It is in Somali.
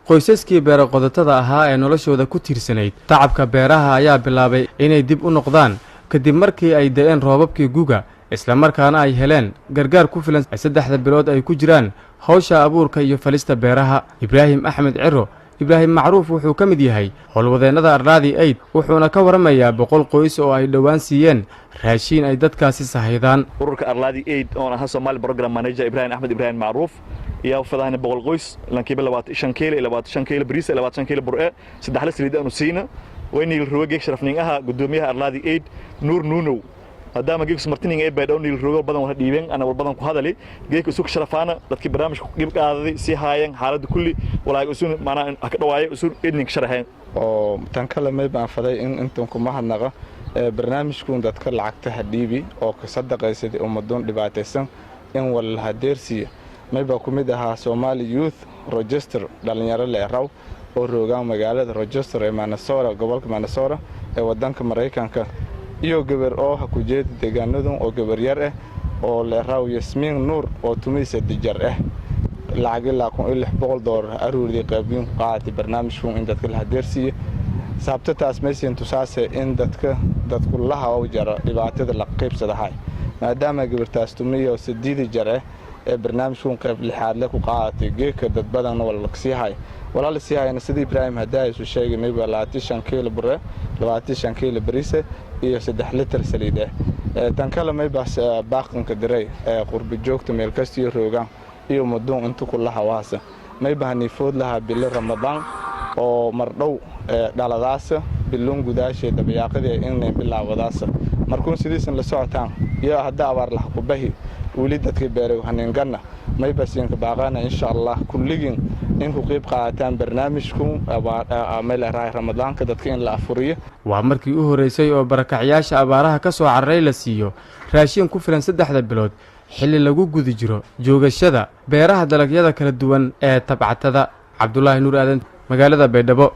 Qoysaskii beero qodatada ahaa ee noloshooda ku tiirsanayd tacabka beeraha ayaa bilaabay inay dib u noqdaan kadib markii ay da'een roobabkii guga, islamarkaana ay heleen gargaar ku filan 3da bilood ay ku jiraan hawsha abuurka iyo falista beeraha. Ibraahim Axmed Ciro Ibraahim Macruuf wuxuu ka mid yahay howlwadeennada Arlaadi Aid, wuxuuna ka waramayaa 100 qoys oo ay dhowaan siiyeen raashiin ay dadkaasi sahaydaan. Ururka Arlaadi Aid oon ahaa Somali Program Manager Ibraahim Axmed Ibraahim Macruuf ayaa fadahna 100 qoys lankiiba 25 kiilo iyo 25 kiilo bariis iyo 25 kiilo bur 3 la saliid aanu siina. Wayniil ruwa geeg sharafning aha gudoomiyaha Arlaadi Aid Nuur Nuunow, maadaama geegsu martining ee baydhow niil rogo badan wada dhiibeen ana wal badan ku hadali geeg isu sharafaana dadkii barnaamijka ku qeyb qaaday si haayeen xaaladda kulli walaag isu maana ka dhawaayay isu idnin sharaxeen. Oo tan kale may baan faday in intan kuma hadnaqa barnaamijkuun dadka lacagta ha dhiibi oo ka sadaqaysaday ummadoon dhibaataysan in wal hadeersiiya. May baa ku mid ahaa Somali Youth Rochester, dhalinyaro leeraw oo roogaan magaalada Rochester ee Minnesota, gobolka Minnesota ee wadanka Maraykanka, iyo gabar oo ha ku jeeda deegaanadan oo gabar yar ah oo leeraaw Yasmiin Nuur oo tumaysa dijar ah, lacag ilaa $1,600 aruurdii qaybin ku qaadatay barnaamijku in dadka la hadeersiiyo. Sababta taas maysiin tusaase in dadka dadku laha oo jara dhibaatada la qaybsadahay, maadaama gabartaas tumiyo sideedi jar ah ee barnaamijku qayb lixaad leh ku qaadatay geeka dad badan oo la siihay walaal siihayna. Sidii Ibraahim hadaa isu sheegay, mayba 25 kiilo bur, 25 kiilo bariis iyo 3 litir saliid ah. Tan kale may baas baaqanka diray qurbi joogta meel kasta iyo roogaan iyo maduun inta ku laha waasa may bahani food laha bilo Ramadaan oo mardhow dhaladaasa biloon gudaashay dabayaaqadii inay bilaawadaasa. Markuun sidiisan la socotaan iyo hadda abaar laha ku bahi weli dadkii beeray haninganna may basiinka baaqana insha Allah kulligiin in ku qayb qaadataan barnaamijku meel raay Ramadaanka dadka in la afuriyo. Waa markii u horreysay oo barakacyaasha abaaraha ka soo cararay la siiyo raashin ku filan 3da bilood xilli lagu guda jiro joogashada beeraha dalagyada kala duwan ee tabcatada. Cabdulaahi Nuur Aadan, magaalada Baydhabo.